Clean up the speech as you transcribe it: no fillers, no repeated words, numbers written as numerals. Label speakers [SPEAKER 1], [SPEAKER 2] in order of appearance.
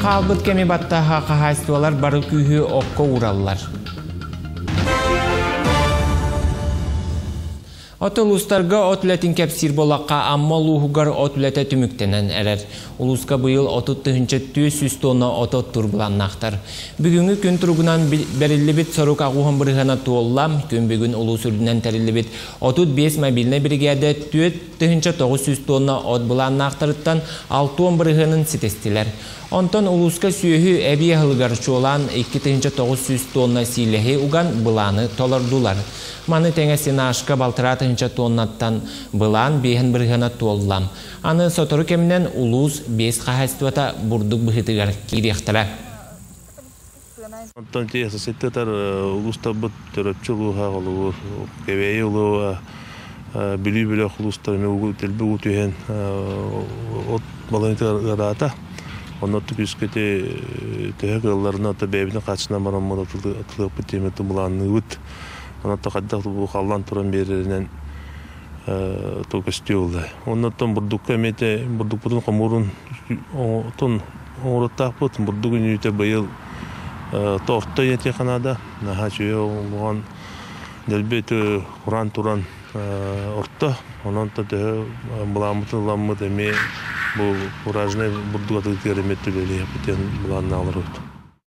[SPEAKER 1] Хаалбыт кэми баттаһа хаһаайыстыбалар бары күүһү окко уураллар. От улуустарга от үлэтин кэпсиир буоллахха, Амма улууһугар от үлэтэ түмүктэнэн эрэр. Улууска быйыл 30 400 тонна от оттуур былааннаахтар. Бүгүҥҥү күн туругунан бэриллибит сорук 80 бырыһыана туолла. Күн бүгүн улуус үрдүнэн тэриллибит 35 мобильнай биригээдэ 4900 тонна от былааннаахтарыттан 60 бырыһыанын ситистилэр. Онтон улууска сүөһү эбии аһылыгар чуолаан 2900 тонна сиилэһи уган былааны толордулар. Маны тэҥэ сенажка 1,5 тыһыынча тоннаттан былаан 5 бырыһыана туолла. Аны сотору кэминэн улуус 5 хаһаайыстыбата бурдук быһытыгар киириэхтэрэ.
[SPEAKER 2] Онтон ситтетар улуустарбыт Чурапчы улууһа, холобур, Кэбээйи улууһа, Бүлүү бөлөх улуустар дэлби уу түһэн от балаһыанньата ыараата. Онно күүскэ төһө кыалларынан бэйэбитин хааччынан бараммыт атылыахпыт диэн былаанныыбыт. Онон хайдах бу халлаан туран биэрэринэн то көстүү буолла. Оннуттан бурдукка эмиэ бурдукпутун хомуурун оҥоруохтаахпыт. Бурдук үүнүүтэ быйыл орто этиэххэ наада. Наһаа үчүгэй оҥоһон дэлби кураан туран орто. Онон төһө былааммытын ыламмыт эмиэ бу фуражнай бурдук атыытыгар эмиэ түбэлиэхпит диэн былааннаах олоробут.